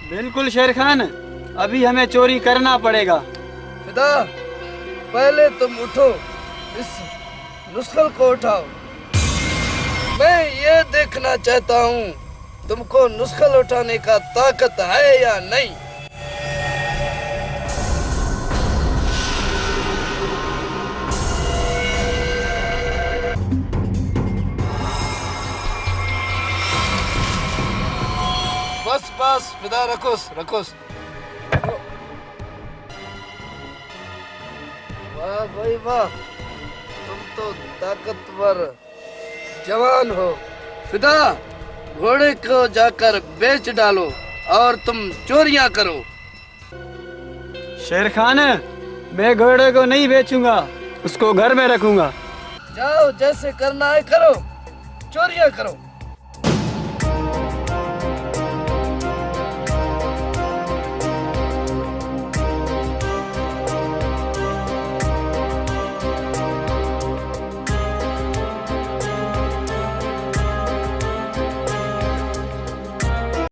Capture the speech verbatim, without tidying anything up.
بالکل شیر خان، ابھی ہمیں چوری کرنا پڑے گا۔ فدا، پہلے تم اٹھو، اس نسخل کو اٹھاؤ۔ میں یہ دیکھنا چاہتا ہوں، تم کو نسخل اٹھانے کا طاقت ہے یا نہیں؟ بس، بس، فدا، رکھوس، رکھوس۔ واہ بھائی واہ، تم تو طاقتور جوان ہو۔ فدا، گھوڑے کو جا کر بیچ ڈالو اور تم چوریاں کرو۔ شیر خان، میں گھوڑے کو نہیں بیچوں گا، اس کو گھر میں رکھوں گا۔ جاؤ، جیسے کرنا ہے کرو، چوریاں کرو۔